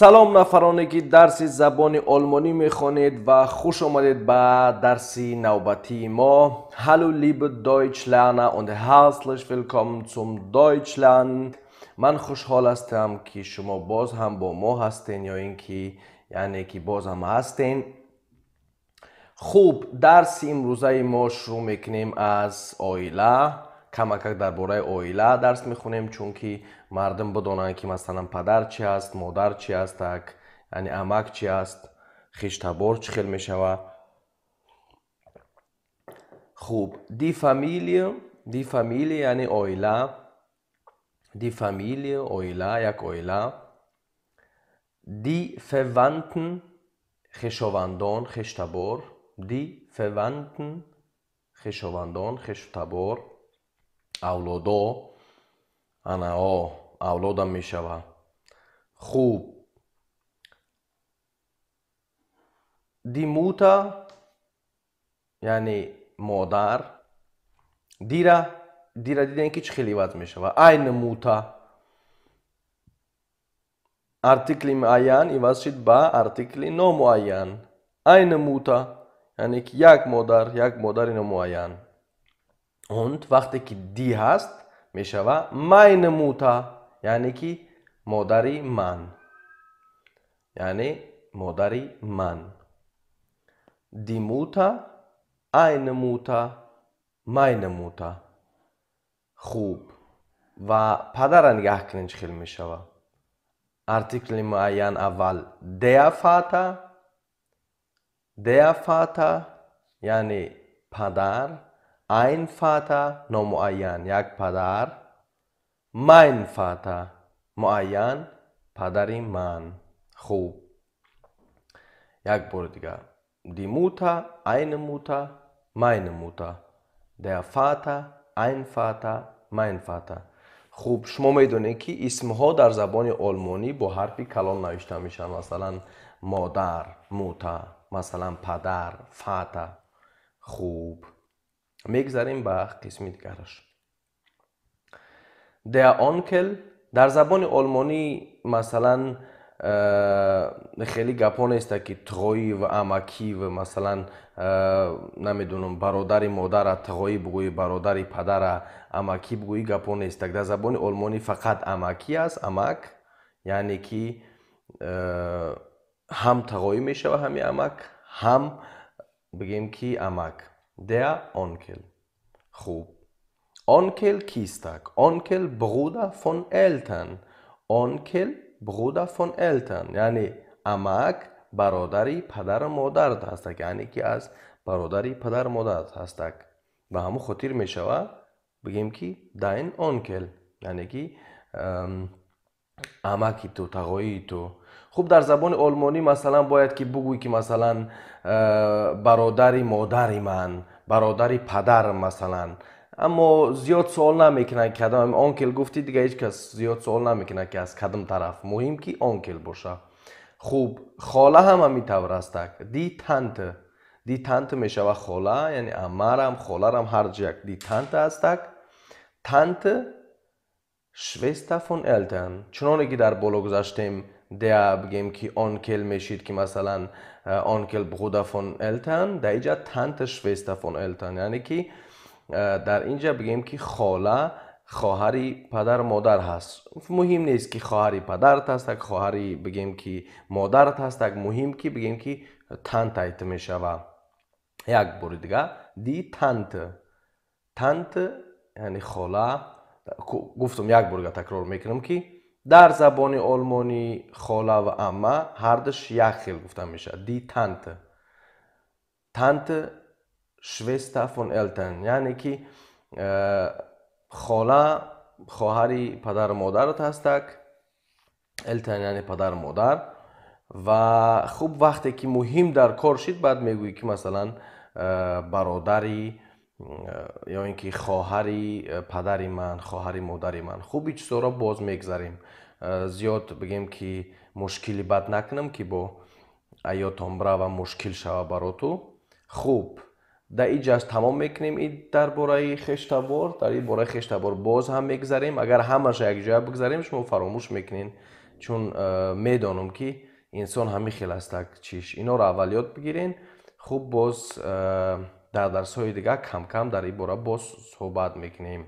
Салом нафароне ки дарси забони олмонӣ мехонед ва хуш омадед ба дарси навбатии мо. Hallo, liebe Deutschlerner, und herzlich willkommen zum Deutschlernen. Ман хушҳол ҳастам, ки шумо боз ҳам бо мо ҳастен ё ин ки яъне ки боз ҳам ҳастен. Хуб, дарси имрӯзаи мо шурӯъ мекунем аз оила. Камакак дар бораи оила дарс мехонем, чунки мардум бидонанд, ки масалан падар чи аст, модар чи аст, так яъне амак чи аст, хештабор чӣ хел мешавад. Хуб, die Familie, die Familie яъне оила, die Familie оила, як оила. Die Verwandten хешовандон, хештабор, die Verwandten хешовандон, хештабор, авлодо, ана о авлодам мешавад. Хуб, die Mutter яъне модар. Дира дидем, ки чӣ хел иваз мешавад. Eine Mutter, артикли муайян иваз шид ба артикли номуайян. Eine Mutter яъне ки як модар, як модари номуайян. Und вақте ки die ҳаст, мешавад meine Mutter, яъне ки модари ман, яъне модари ман. Die Mutter, eine Mutter, meine Mutter. Хуб, ва падарра нигаҳ кунед, чӣ хел мешавад. Артикли муайян аввал der Vater, der Vater яъне падар, ein Vater номуайян, як падар, mein Vater муайян, падари ман. Хуб, як бори дигар: die Mutter, eine Mutter, meine Mutter, der Vater, ein Vater, mein Vater. Хуб, шумо медонед, ки исмҳо дар забони олмонӣ бо ҳарфи калон навишта мешаванд. Масалан, модар Mutter, масалан, падар Vater. Хуб, мегзарем ба қисми дигараш. Der Onkel. Дар забони олмонӣ масалан хеле гапҳо неста, ки тғоӣ ва амакӣ ва масалан намедонам, бародари модара тғоӣ бугӯӣ, бародари падара амакӣ бугӯӣ, гапҳо нестак. Дар забони олмонӣ фақат амакӣ аст. Амак яъне ки ҳам тағоӣ мешавад, ҳами амак, ҳам бигем ки амак. Der Onkel. Хуб, Onkel кистак? Onkel Bruder von Eltern. Onkel Bruder von Eltern яъне амак бародари падару модарат ҳастак, яъне ки аз бародари падару модарат ҳастак. Ба ҳамон хотир мешавад, бигем ки dein Onkel, яъне ки амаки ту, тағоии ту. Хуб, дар забони олмонӣ масалан бояд ки бугӯй, ки масалан бародари модари ман, бародари падарам масалан. Аммо зиёд суол намекунанд, ки кадом Onkel гуфтӣ, дига ҳеҷ кас зиёд суол намекунад, ки аз кадом тараф. Муҳим, ки Onkel боша. Хуб, хола ҳам ҳамин тавр ҳастак. Die Tante, die Tante мешавад хола, яъне аммарам, холарам, ҳар як die Tante ҳастак. Tante Schwester von Eltern. Чуноне ки дар боло гузаштем, der бигем ки Onkel мешид, ки масалан Onkel Bruder von Eltern, дар инҷа Tante Schwester von Eltern, яъне ки дар инҷа бигем ки хола хоҳари падару модар ҳаст. Муҳим нест, ки хоҳари падарат ҳастак, хоҳари бигем ки модарат ҳастак, муҳим, ки бигем ки Tante айта мешавад. Як бори дигар: die Tante. Tante яъне хола. Гуфтам, як бор дига такрор мекунам, ки дар забони олмонӣ хола ва амма ҳардуш як хел гуфта мешавад: die Tante. Tante Schwester von Eltern яъне ки хола хоҳари падару модарат ҳастак. Eltern яъне падару модар. Ва хуб, вақте ки муҳим дар кор шид, баъд мегӯӣ, ки масалан бародари ё ин ки хоҳари падари ман, хоҳари модари ман. Хуб, ин чизҳоро боз мегзарем. Зиёд бигем ки мушкили бад накунам, ки бо аётон бирава, мушкил шава бароту. Хуб, дар ин ҷаш тамом мекунем ин дар бораи хештабор. Дар ин бораи хештабор боз ҳам мегзарем. Агар ҳамаша якҷоя бигзарем, шумо фаромӯш мекунед. Чун медонам, ки инсон ҳамин хел астак чиш. Инора аввал ёд бигирен. Хуб, боз дар дарсҳои дигар камкам дар ин бора боз суҳбат мекунем.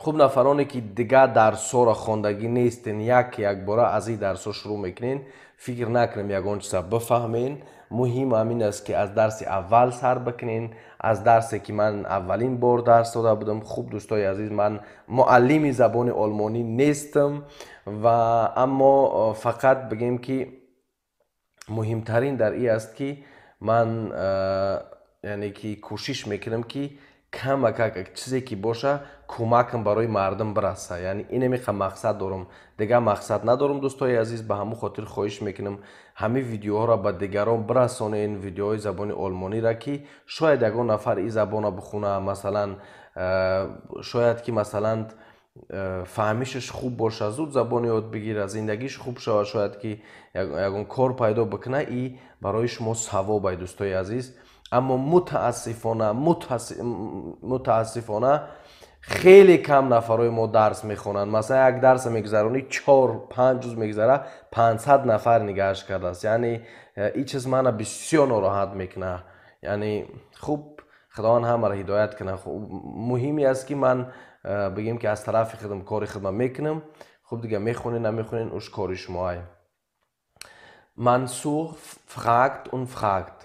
Хуб, нафароне, ки дигар дарсҳоро хондагӣ нестен, як якбора аз ин дарсҳо шурӯъ мекунен, фикр накунем ягон чиза бифаҳмен. Муҳим ҳамин аст, ки аз дарси аввал сар бикунен, аз дарсе, ки ман аввалин бор дарс дода будам. Хуб, дӯстои азиз, ман муаллими забони олмонӣ нестам ва аммо фақат бигем, ки муҳимтарин дар ин аст, ки ман, яъне ки, кӯшиш мекунам, ки камакак чизе ки боша, кӯмакам барои мардум бираса. Яъне инамиқа мақсад дорам, дигар мақсад надорам, дӯстои азиз. Ба ҳамон хотир хоҳиш мекунам, ҳамин видеоҳоро ба дигарон бирасонен, видеоҳои забони олмониро, ки шояд ягон нафар ин забонро бихона, масалан, шояд ки, масалан, фаҳмишаш хуб боша, зуд забон ёд бигира, зиндагиш хуб шавад, шояд ки ягон кор пайдо бикуна. И барои шумо савобай, дӯстои азиз. Аммо мутаассифона, мутаассифона, хеле кам нафарҳои мо дарс мехонанд. Масалан, як дарса мегузаронӣ, 4-5 рӯз мегузара, 500 нафар нигаҳаш кардааст. Яъне ин чиз мана бисёр нороҳат мекунад. Яъне хуб, Худованд ҳамаро ҳидоят кунад. Муҳиме аст, ки ман, бигем ки, аз тарафи худам кори худам мекунам. Хуб, дига мехонед, намехонед, уш кори шумоай. Мансур fragt und fragt.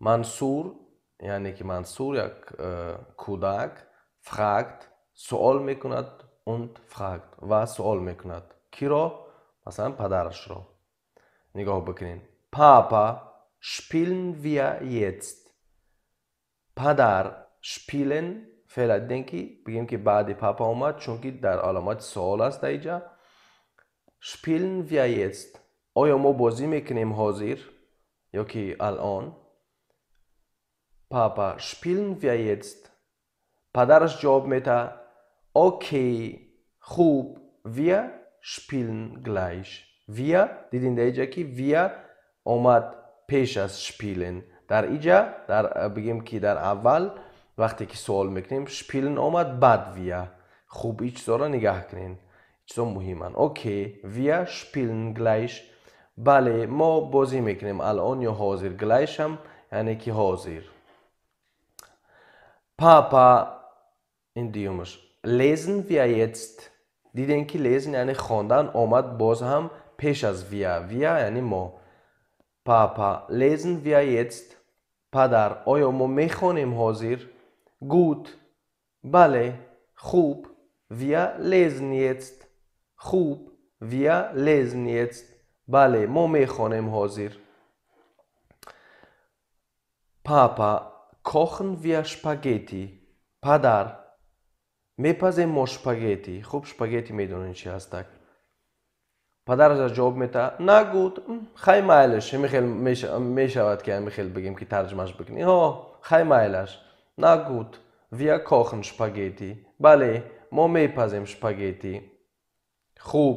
Мансур, яъне ки Мансур, як кӯдак, fragt, суол мекунад, und fragt, ва суол мекунад. Киро? Масалан, падарашро. Нигоҳ бикунед. Папа, spielen wir jetzt? Падар, spielen феъла дидем, ки, бигем ки, баъди папа омад, чунки дар аломати суол аст дар иҷа. Spielen wir jetzt? Оё мо бозӣ мекунем ҳозир ё ки алон? Папа, spielen wir jetzt? Падараш ҷавоб медиҳад: окей, хуб, wir spielen gleich. Wir, дидем дар иҷа, ки wir омад пеш аз spielen. Дар иҷа, дар, бигем ки, дар аввал вақте ки суол мекунем, spielen омад, баъд wir. Хуб, ин чизоро нигаҳ кунед, чизо муҳиманд. Окей, wir spielen gleich, бале, мо бозӣ мекунем алон ё ҳозир. Gleich ҳам яъне ки ҳозир. Папа, ин дуюмаш, lesen wir jetzt? Дидем, ки lesen, яъне хондан, омад боз ҳам пеш аз wir. Wir яъне мо. Папа, lesen wir jetzt? Падар, оё мо мехонем ҳозир? Gut, бале, хуб, wir lesen jetzt. Хуб, wir lesen jetzt, бале, мо мехонем ҳозир. Папа, kochen wir Spaghetti? Падар, мепазем мо шпагетти? Хуб, шпагетти медонед чи ҳастак. Падараш ҷавоб метаҳад: на gut, хай, майлаш. Ҳамихел мешавад, ки ҳамихел бигем, ки тарҷумаш бикунӣ: ҳо, хай, майлаш. На gut, wir kochen Spaghetti, бале, мо мепазем шпагетти. Хуб.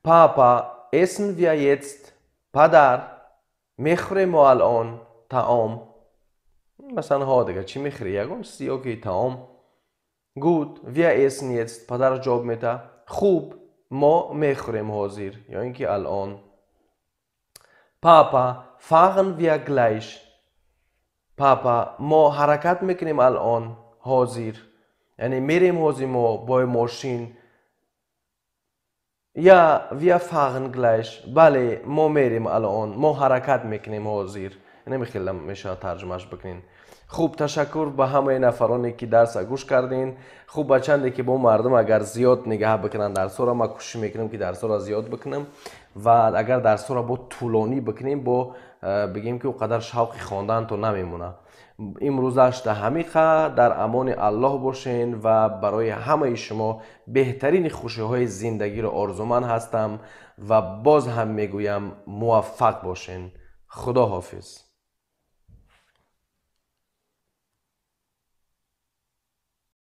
Папа, essen wir jetzt? Падар, мехӯрем мо алон таом? Масалан, ҳо, дига чӣ мехӯрӣ? Ягон чизи ё ки таом. Gut, wir essen jetzt. Падараш ҷавоб метаҳад: хуб, мо мехӯрем ҳозир ё ин ки алон. Папа, fahren wir gleich? Папа, мо ҳаракат мекунем алон, ҳозир, яъне мерем ҳозир мо бо мошин? Ja, wir fahren gleich, бале, мо мерем алон, мо ҳаракат мекунем ҳозир. Намехелам мешавад тарҷумааш бикунем. Хуб, ташаккур ба ҳамаи нафароне, ки дарса гӯш кардин. Хуб, ба чанде ки бо мардум агар зиёд нигаҳ бикунанд дарсҳоро, ман кӯшиш мекунам, ки дарсҳоро зиёд бикунам ва агар дарсҳоро бо тӯлонӣ бикунем, бо, бигем ки, о қадар шавқи хондаантон намемонад. Имрӯзаш да ҳамиқа. Дар амони Аллоҳ бошен ва барои ҳамаи шумо беҳтарини хушиҳои зиндагиро орзуманд ҳастам ва боз ҳам мегӯям, муваффақ бошен. Худо ҳофиз.